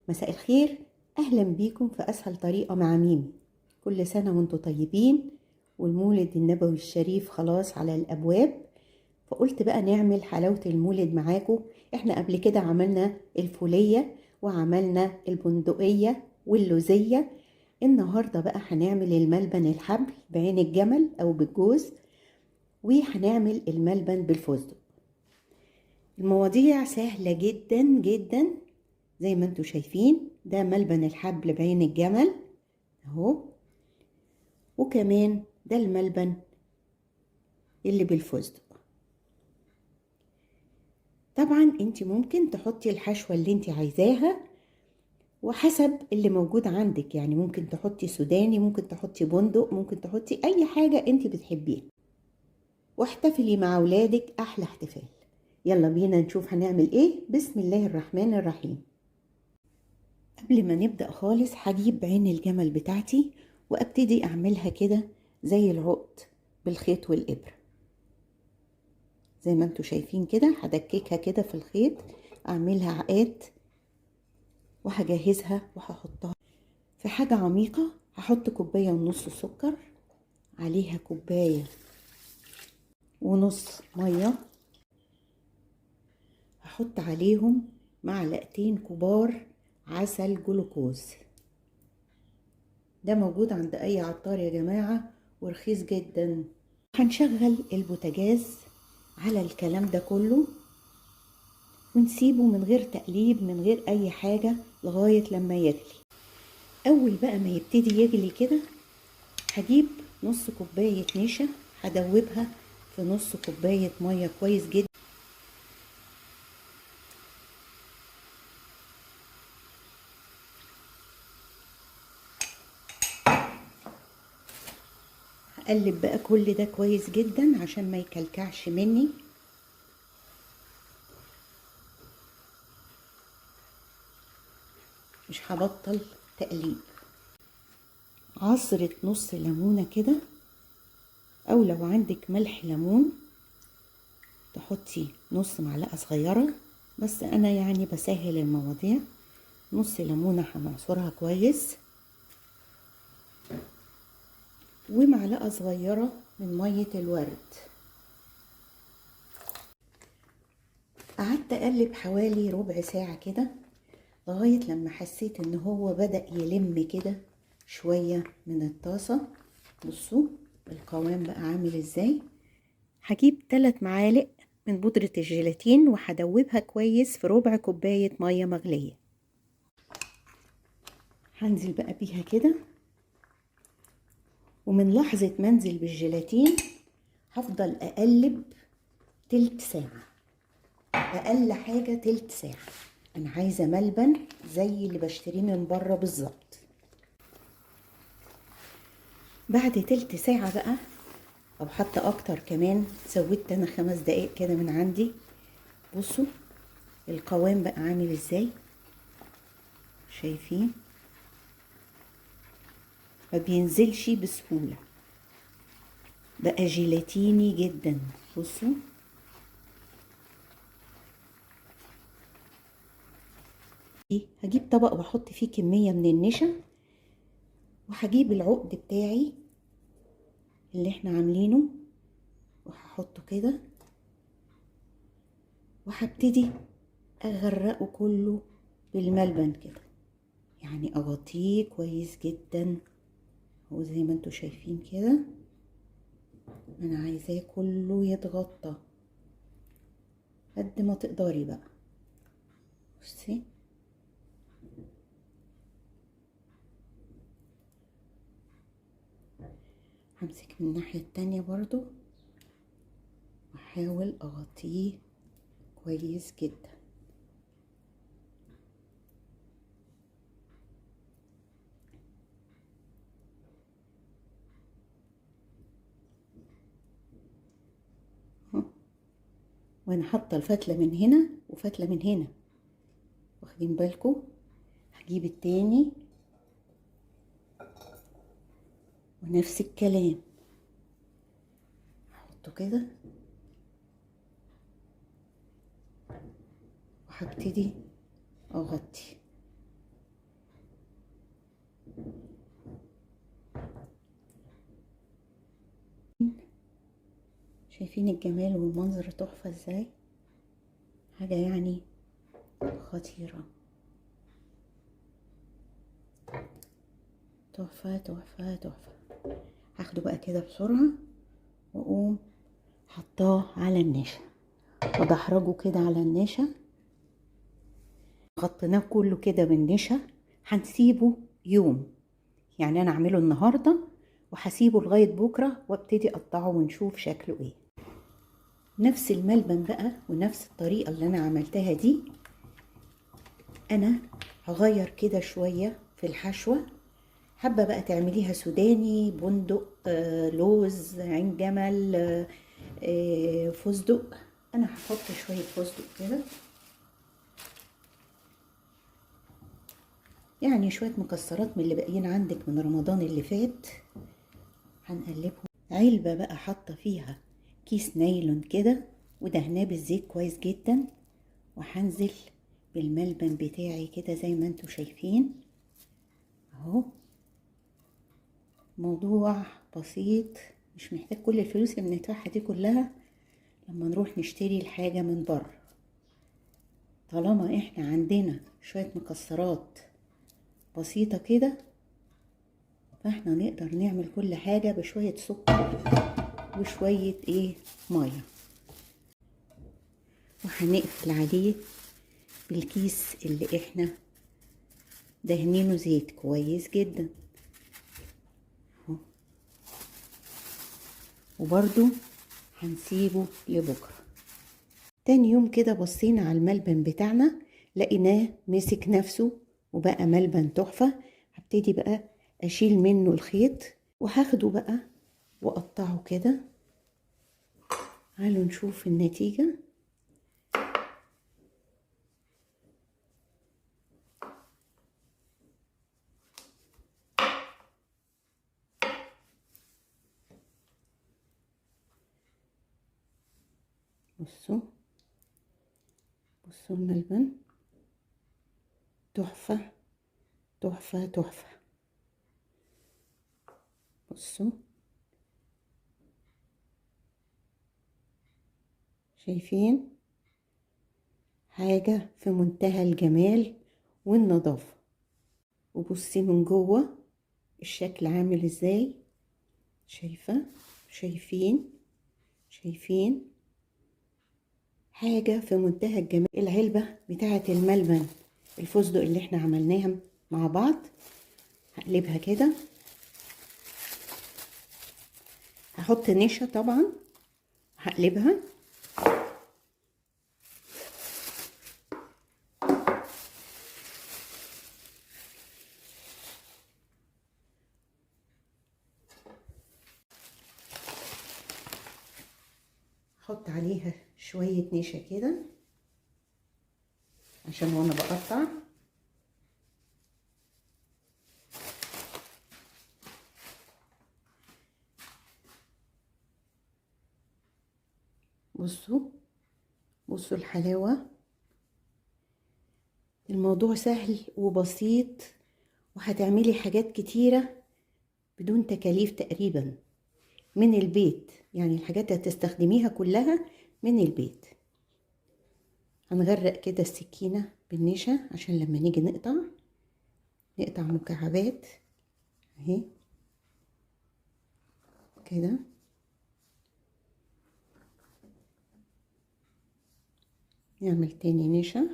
مساء الخير، أهلا بيكم في أسهل طريقة مع ميمي. كل سنة وانتم طيبين، والمولد النبوي الشريف خلاص على الأبواب، فقلت بقى نعمل حلاوة المولد معاكم. احنا قبل كده عملنا الفولية وعملنا البندقية واللوزية، النهاردة بقى هنعمل الملبن الحبل بعين الجمل أو بالجوز، وهنعمل الملبن بالفستق. المواضيع سهلة جدا جدا زي ما انتوا شايفين. ده ملبن الحبل بعين الجمل اهو، وكمان ده الملبن اللي بالفستق. طبعا انت ممكن تحطي الحشوة اللي انت عايزاها وحسب اللي موجود عندك، يعني ممكن تحطي سوداني، ممكن تحطي بندق، ممكن تحطي اي حاجة انت بتحبيها، واحتفلي مع اولادك احلى احتفال. يلا بينا نشوف هنعمل ايه. بسم الله الرحمن الرحيم. قبل ما نبدأ خالص هجيب عين الجمل بتاعتي وابتدي اعملها كده زي العقد بالخيط والابرة زي ما انتوا شايفين كده. هدككها كده في الخيط، اعملها عقاد وهجهزها وهحطها في حاجة عميقة. هحط كوباية ونص سكر، عليها كوباية ونص مية، هحط عليهم معلقتين كبار عسل جلوكوز. ده موجود عند اي عطار يا جماعة ورخيص جدا. هنشغل البوتاجاز على الكلام ده كله ونسيبه من غير تقليب من غير اي حاجة لغاية لما يغلي. اول بقى ما يبتدي يغلي كده هجيب نص كوباية نشا، هدوبها في نص كوباية مية كويس جدا. هقلب بقى كل ده كويس جدا عشان ما يكلكعش مني. مش هبطل تقليب. عصرة نص ليمونة كده، او لو عندك ملح ليمون تحطي نص معلقة صغيرة، بس انا يعني بسهل المواضيع. نص ليمونة هنعصرها كويس، ومعلقة صغيرة من مية الورد. قعدت اقلب حوالي ربع ساعة كده لغاية لما حسيت ان هو بدأ يلم كده شوية من الطاسة. بصوا القوام بقى عامل ازاي. هجيب 3 معالق من بودرة الجيلاتين وهدوبها كويس في ربع كوباية مية مغلية. هنزل بقى بيها كده، ومن لحظة ما انزل بالجيلاتين هفضل اقلب تلت ساعة، اقل حاجة تلت ساعة. انا عايزة ملبن زي اللي بشتريه من بره بالظبط. بعد تلت ساعة بقى او حتى اكتر كمان، زودت انا 5 دقايق كده من عندي. بصوا القوام بقى عامل ازاي، شايفين؟ ما بينزلش بسهولة، بقى جيلاتيني جدا. بصوا هجيب طبق واحط فيه كمية من النشا، وهجيب العقد بتاعي اللي احنا عاملينه وهحطه كده، وهبتدي اغرقه كله بالملبن كده، يعني اغطيه كويس جدا. هو زي ما انتوا شايفين كده، انا عايزاه كله يتغطى قد ما تقدري بقى. بصي همسك من الناحية التانية برضو واحاول اغطيه كويس جدا. وانا حاطه الفتله من هنا وفتله من هنا، واخدين بالكم؟ هجيب التاني ونفس الكلام، هحطه كده وهبتدي اغطي. شايفين الجمال والمنظر تحفة ازاي؟ حاجة يعني خطيرة، تحفة تحفة تحفة. هاخده بقى كده بسرعة واقوم حطاه على النشا وادحرجه كده على النشا. غطيناه كله كده بالنشا. هنسيبه يوم، يعني انا اعمله النهارده وهسيبه لغاية بكره وابتدي اقطعه ونشوف شكله ايه. نفس الملبن بقى ونفس الطريقة اللي انا عملتها دي، انا هغير كده شوية في الحشوه. حابة بقى تعمليها سوداني، بندق، لوز، عين جمل، فستق. انا هحط شوية فستق كده، يعني شوية مكسرات من اللي باقيين عندك من رمضان اللي فات. هنقلبهم. علبة بقى حاطه فيها كيس نايلون كده ودهناه بالزيت كويس جدا، وهنزل بالملبن بتاعي كده زي ما انتم شايفين اهو. موضوع بسيط، مش محتاج كل الفلوس اللي بندفعها دي كلها لما نروح نشتري الحاجة من بره. طالما احنا عندنا شوية مكسرات بسيطة كده، فاحنا نقدر نعمل كل حاجة بشوية سكر وشوية مية. وهنقفل عليه بالكيس اللي احنا دهنينه زيت كويس جدا اهو، وبرده هنسيبه لبكرة. تاني يوم كده بصينا على الملبن بتاعنا، لقيناه مسك نفسه وبقى ملبن تحفة. هبتدي بقى اشيل منه الخيط وهاخده بقى واقطعه كده. تعالوا نشوف النتيجة. بصوا بصوا الملبن تحفة تحفة تحفة. بصوا شايفين حاجة في منتهى الجمال والنظافة. وبصي من جوه الشكل عامل ازاي، شايفة؟ شايفين؟ شايفين حاجة في منتهى الجمال. العلبة بتاعة الملبن الفستق اللي احنا عملناها مع بعض هقلبها كده، هحط نشا طبعا، هقلبها. احط عليها شوية نشا كده عشان وانا بقطع. بصوا بصوا الحلاوة. الموضوع سهل وبسيط، وهتعملي حاجات كتيرة بدون تكاليف تقريبا من البيت، يعني الحاجات اللي هتستخدميها كلها من البيت. هنغرق كده السكينة بالنشا عشان لما نيجي نقطع نقطع مكعبات اهي كده. نعمل تاني نشا.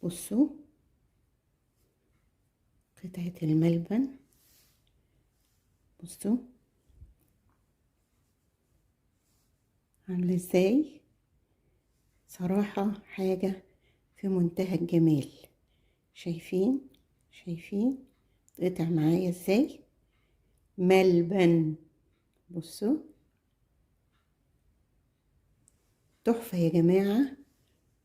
بصوا قطعة الملبن، بصوا عاملة ازاي، صراحة حاجة في منتهى الجمال. شايفين؟ شايفين قطع معايا ازاي ملبن؟ بصوا تحفة يا جماعة،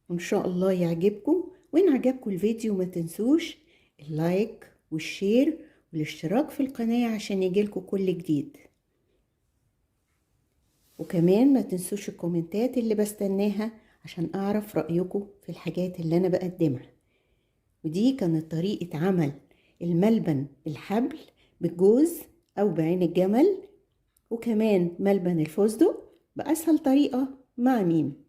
وان شاء الله يعجبكم. وان عجبكم الفيديو ما تنسوش ال like وال share والاشتراك في القناة عشان يجيلكوا كل جديد. وكمان ما تنسوش الكومنتات اللي بستناها عشان اعرف رأيكم في الحاجات اللي انا بقدمها. ودي كانت طريقة عمل الملبن الحبل بالجوز او بعين الجمل، وكمان ملبن الفستق بأسهل طريقة مع ميمي.